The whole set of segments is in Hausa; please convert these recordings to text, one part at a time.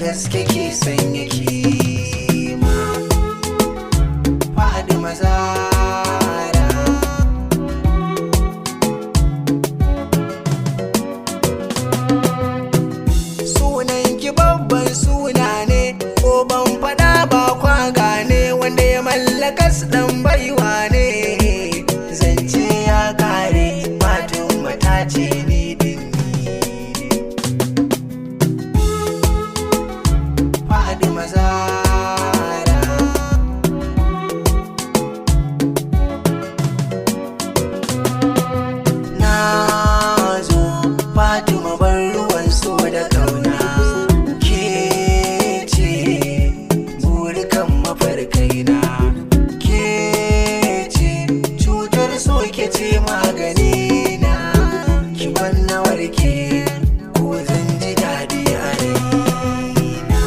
gaske ke sanya kima. Fadima Zahra. Sunan ki babban suna ne, ko ban fada ba kwa gane, wanda ya mallaka su dan baiwa ne. Zance ya kare, Fatima ta ce ni din ni ne. Fadima Zahra. Na zo Fatima, bar ruwan so da kauna, ke ce burikan mafarkaina, ke ce cutar so, ke ce magani na, ki wanna warke ko zan ji daɗi a raina.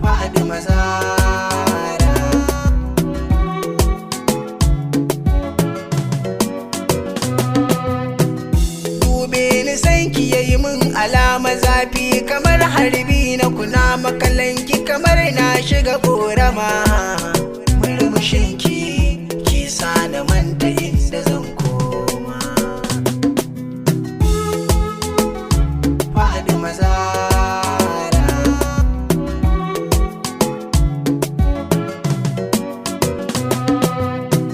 Fadima Zahra. Dube ni, sanki yayi min alama zafi kamar harbi na kuna makalanki, kamar na shiga korama. Murmushinki ki sa na manta inda zan koma. Fadima Zahra.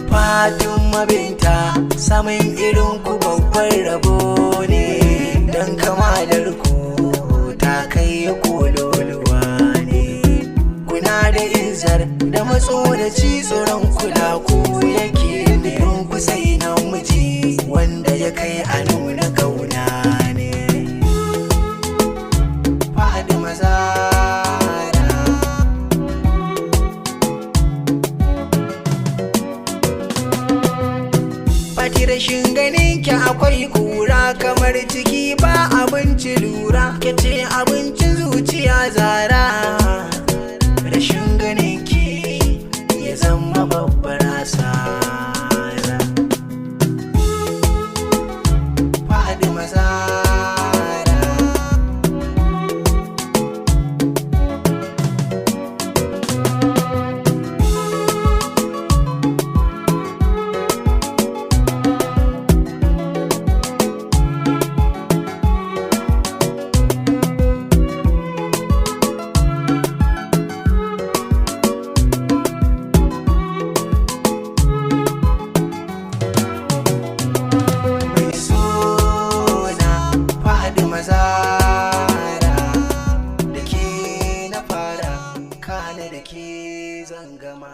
Fatima binta, samun irin ku babban rabo ne, don kamalar ku ta kai kololuwa ne. Kuna da izar da matso da ci, tsoron kula ku yake nufin ku sai namiji wanda ya kai a nuna kauna ne. Fatima Zahra. Fati, rashin ganin ki akwai kura, kamar ciki ba abinci lura, ke ce abincin zuciya zara. Rashin ganin ki ya zama babbar asara. Fadima Zahra. Mai suna Fadima Zahra, da ke na fara, kana da ke zan gama.